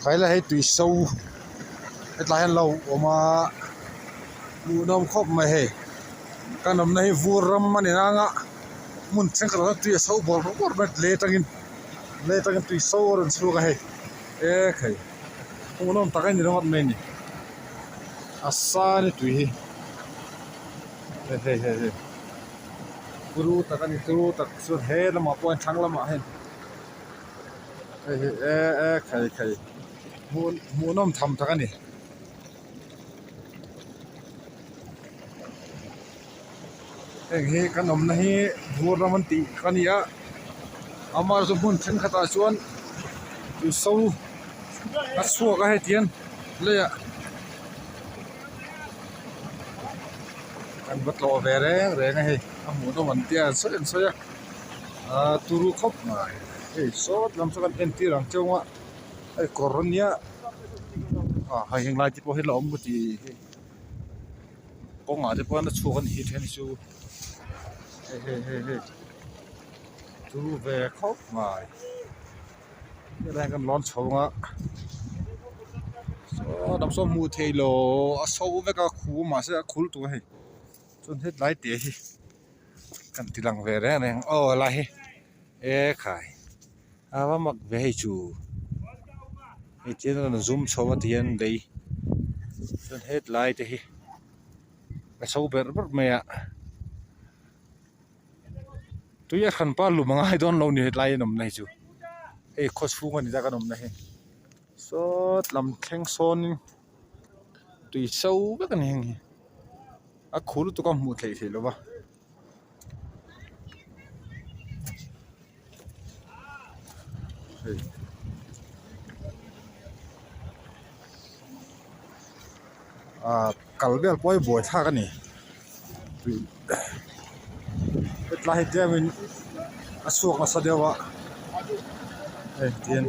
Khaila hei tui so hetlai hian lo awm a hmuhnawm khawp mai hei kan awmna hi vur ram a ni nang a hmun thenkhat ah chuan tui a so bawrh bawrh mai lei atangin lei atangin tui so a rawn chhuak a hei e khai hmuhnawm tak a ni ringawt mai a ni a sa a ni tui hi hei hei hei hei turu tak a ni turu tak chuan he lamah pawh hian thlang lamah hian. Hei hi e e khai khai hmuh hmuhnawm tham tak a ni. Heng hi kan awmna hi vur ram an tih kha a ni a amah chu hmun thenkhatah chuan so a chhuak a heti hian leiah kan va tlawh ve reng reng a hei a hmuhnawm an tia an sawi an sawi a. Ahh turu khawp mai hei sawt lam saw kan entir ang cheu a hei kawr ania ah hei heng lai te pawh hi la awm ka ti hei kawngah te pawh a chhuak a ni hi then chu hei hei hei hei turu ve khawp mai helai kan lawn chho ang a saw lam saw hmuh theih loh a so vek a khu mahse a khul tur a hei chuan hetlai te hi. Kan ti lang ve reng reng aw helai hi e khai a va mak ve hei chu hei chian a rawn zoom chho a ti hian lei chuan hetlai te hi a chho berh berh mai a tui a hran pa lum a ngai dawn lo ni hetlai an awmna hi chu hei khaw chhung a ni ta kan awmna hi sawt lam thleng sawn in tui so vek a ni heng hi. A khu lutuk a hmuh theih theih lova. Hei. Ah kal vel pawh hi buai thlak a ni. Hetlai hi tlem in a chhuak nasa deuh a hei tihian.